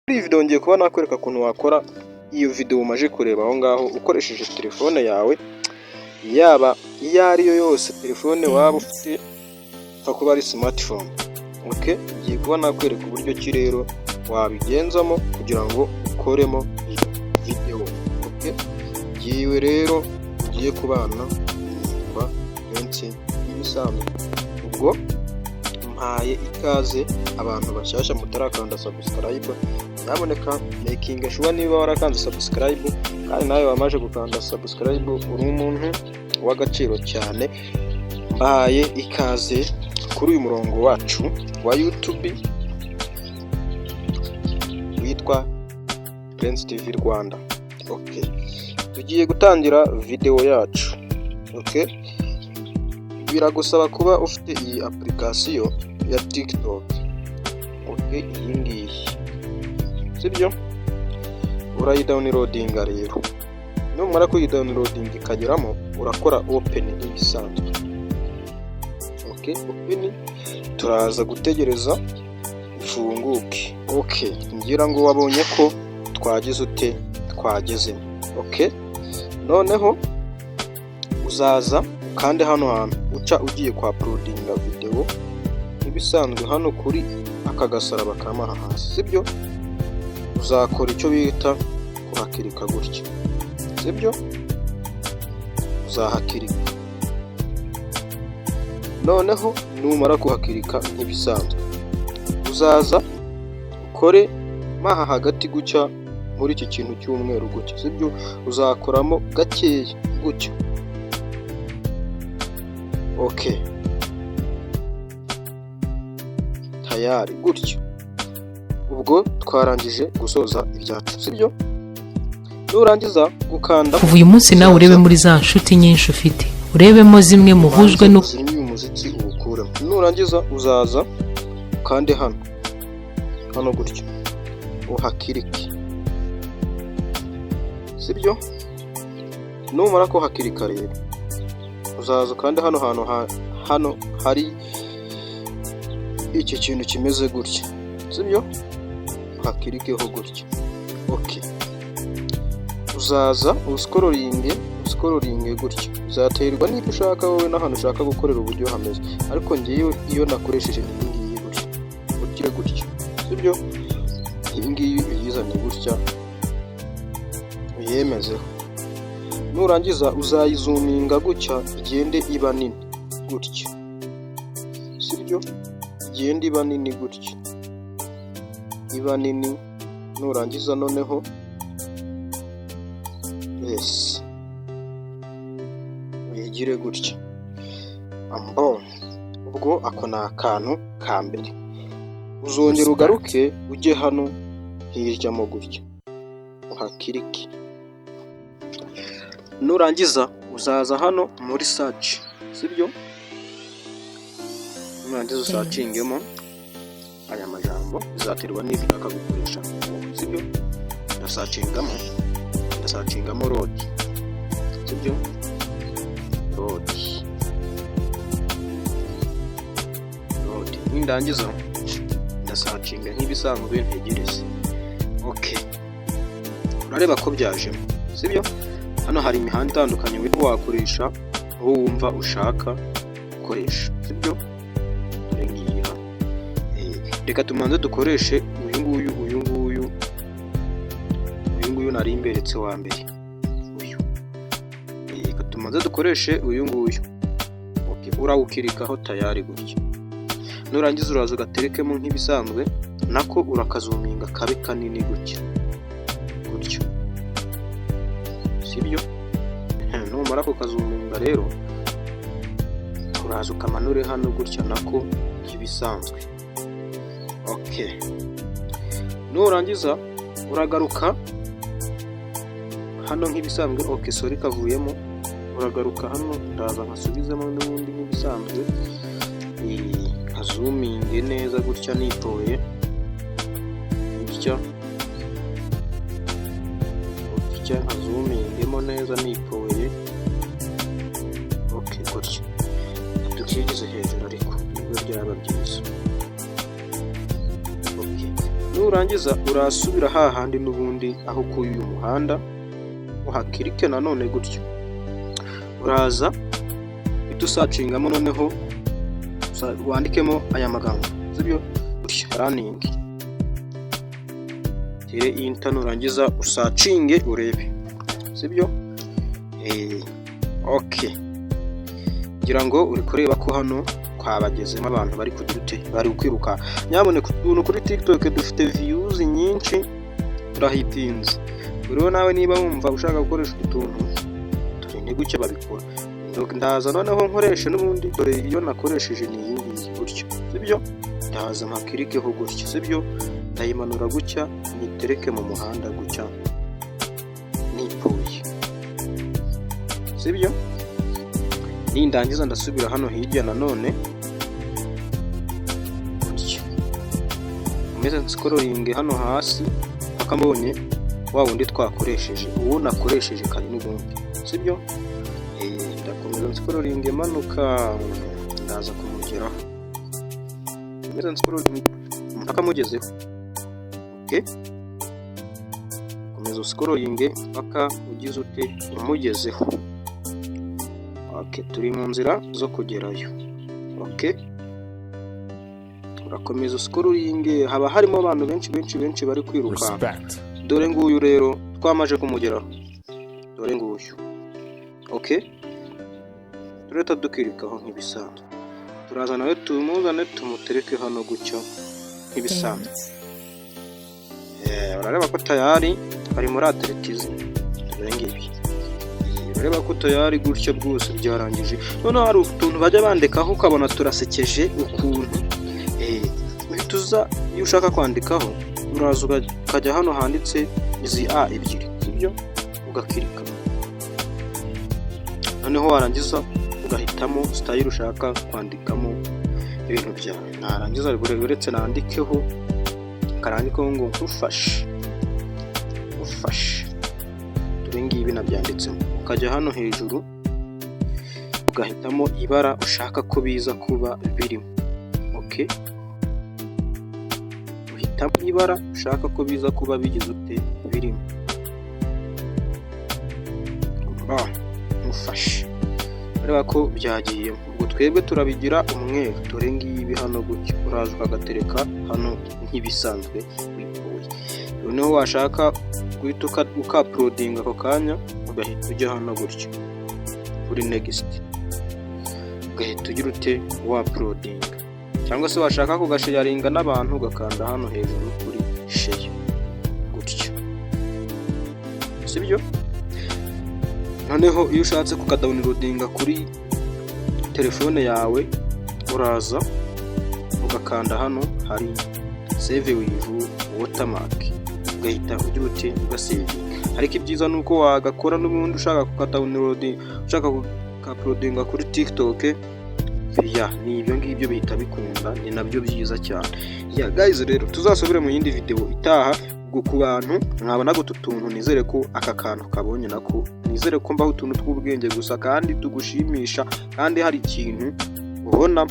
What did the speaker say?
Iyi video ngiye kuba nakwereka ukuntu wakora iyo video umaze kureba aho ngaho ukoresheje telefone yawe, yaba iyo ari yo yose, telefone waba ufite, upfa kuba ari smartphone. Okay, ngiye kuba nakwereka uburyo ki rero wabigenzamo kugira ngo ukoremo iyo video. Okay, ngiwe rero ugiye kubana nitwa Prince nk'ibisanzwe. Ubwo mpaye ikaze abantu bashyashya mutarakanda subscribe, nyaboneka making sure niba warakanze subscribe, kandi nawe wamaze gukanda subscribe uri umuntu w'agaciro cyane. Mbahaye ikaze kuri uyu murongo wacu wa YouTube witwa Prince TV Rwanda. Okay, tugiye gutangira video yacu. Okay, biragusaba kuba ufite iyi application ya TikTok. Okay, iyi ngiyi, sibyo? Urayidownloadinga rero, numara kuyidownloadinga ikageramo, urakora open nk'ibisanzwe. Okay, open, turaza gutegereza ifunguke. Okay, ngira ngo wabonye ko twagize ute? Twagezemo. Okay, noneho uzaza ukande hano hantu uca ugiye kwa uploadinga video nk'ibisanzwe, hano kuri aka gasaraba kama aha hasi, sibyo? Uzakora icyo bita kuhakirika gutya, sibyo? Uzahakirika. Noneho numara kuhakirika nk'ibisanzwe, uzaza ukore maha hagati gutya muri iki kintu cy'umweru gutya, sibyo? Uzakoramo gakeya gutya. Okay, tayari gutya. Ubwo twarangije gusoza ibyacu, sibyo? Nurangiza gukanda Kuva uyu munsi nawe urebe muri za nshuti nyinshi ufite, urebemo zimwe muhujwe no uzimye uyu muziki uwukuremo. Nurangiza uzaza ukande hano hano gutya, uhakirike, sibyo? Numara kuhakirika rero, uzaza ukande hano hantu hano hari iki kintu kimeze gutya, sibyo? Uhakirikeho gutya. Okay, uzaza uscrollinge, uscrollinge gutya, bizaterwa n'ibyo ushaka wowe n'ahantu ushaka gukorera uburyo hameze, ariko ngewe iyo nakoresheje ni iyi ngiyi gutya, ugire gutya, sibyo? Iyi ngiyi uyizane gutya, uyemezeho. Nurangiza uzayizoominga gutya, igende iba nini gutya, sibyo? Igende iba nini gutya, iba nini. Nurangiza noneho, yes, uyigire gutya ambo. Ubwo ako ni akantu ka mbere. Uzongera ugaruke ujye hano hirya mo gutya, uhakirike. Nurangiza uzaza hano muri search, sibyo? Nurangiza usearchingemo aya majambo, bizaterwa n'ibyo ushaka gukoresha wowe, sibyo? Ndasearchingamo road, sibyo? Road, road. Nindangiza ndasearchinga nk'ibisanzwe, ntegereze. Okay, urareba ko byajemo, sibyo? Hano hari imihanda itandukanye wakoresha, uwo wumva ushaka gukoresha, sibyo? Dore ngiyi hano. Reka tumanze dukoreshe uyu nguyu, uyu nguyu, uyu nguyu nari mberetse wa mbere, uyu. Reka tumanze dukoreshe uyu nguyu. Okay, urawukirikaho tayari gutya. Nurangiza uraza ugaterekemo nk'ibisanzwe, nako urakazoominga kabe kanini gutya gutya, sibyo? Numara kukazoominga rero, uraza ukamanure hano gutya, nako nk'ibisanzwe. Okay, nurangiza uragaruka hano nk'ibisanzwe. Okay, sorry, kavuyemo. Uragaruka hano, ndaza nkasubizemo n'ubundi nk'ibisanzwe, nkazoominge neza gutya, nitoye gutya gutya, nkazoomingemo neza nitoye. Okay, gutya tukigize hejuru, ariko nibwo byaba byiza. Okay, Nurangiza urasubira hahandi n'ubundi aho ukuye uyu muhanda, uhakirike nanone gutyo. Uraza uhita usearchingamo, noneho wandikemo aya magambo, sibyo? Gutya, running, tere enter. Nurangiza usearchinge urebe, sibyo? Okay, ngira ngo uri kureba ko hano twabagezemo abantu bari kugira ute? Bari kwiruka. Nyamuneka, utuntu kuri TikTok dufite views nyinshi, turahitinze. Rero nawe niba wumva ushaka gukoresha utu tuntu, dore ni gutya babikora. Ndaza noneho nkoreshe n'ubundi, dore iyo nakoresheje ni iyi ngiyi gutya, sibyo? Ndaza mpakirikeho gutya, sibyo? Ndayimanura gutya, nyitereke mu muhanda gutya nipuye, sibyo? Nindangiza ndasubira hano hirya nanone gutya, nkomeze nscrollinge hano hasi mpaka mbonye wa wundi twakoresheje, uwo nakoresheje kare n'ubundi, sibyo? Ndakomeza nscrollinge manuka, ndaza kumugeraho. Nkomeze nscrollinge mpaka mugezeho. Okay, komeza uscrollinge mpaka ugize ute? Umugezeho. Okay, turi mu nzira zo kugerayo. Okay, urakomeza uscrollinge, haba harimo abantu benshi benshi benshi bari kwirukanka. Respect. Dore nguyu rero, twamaze kumugeraho, dore nguyu. Okay, turahita dukirikaho nk'ibisanzwe. Turaza nawe tumuzane, tumutereke hano gutyo nk'ibisanzwe. Dance. Urareba ko tayari bari muri atletism. Dore ngibi, urareba ko tayari gutya bwose byarangije. Noneho hari utuntu bajya bandikaho ukabona turasekeje ukuntu. Uhita uza, iyo ushaka kwandikaho uraza ukajya hano handitse izi a ebyiri, sibyo? Ugakirika, noneho warangiza ugahitamo style ushaka kwandikamo ibintu byawe. Narangiza uretse nandikeho, karandikeho ngo nkufashe, ufashe. Dore ngibi nabyanditsemo. Ukajya hano hejuru ugahitamo ibara ushaka ko biza kuba birimo. Okay, uhitamo ibara ushaka ko biza kuba bigize ute? Birimo. Nkufashe, ureba ko byagiyemo. Ubwo twebwe turabigira umweru. Dore ngibi hano gutya, uraza ukagatereka hano nk'ibisanzwe wipuye. Noneho washaka guhita ukauploadinga ako kanya, ugahita ujya hano gutya kuri next, ugahita ugira ute? Wauploadinga. Cyangwa se washaka kugasharinga n'abantu, ugakanda hano hejuru kuri share gutyo, sibyo? Noneho iyo ushatse kukadownloadinga kuri telefone yawe, uraza ugakanda hano hari save with watermark, ugahita ugira uti? Ugasavinga. Ariko ibyiza ni uko wagakora n'ubundi ushaka kukadownload, ushaka kukauploadinga kuri TikTok. Ya, ni ibyo ngibyo bihita bikunda, ni nabyo byiza cyane. Ya guys, rero tuzasubire mu yindi video itaha. Ubwo ku bantu mwabonaga utu tuntu, nizere ko aka kantu kabonye nako, nizere ko mbaho utuntu tw'ubwenge gusa kandi tugushimisha, kandi hari ikintu ubona.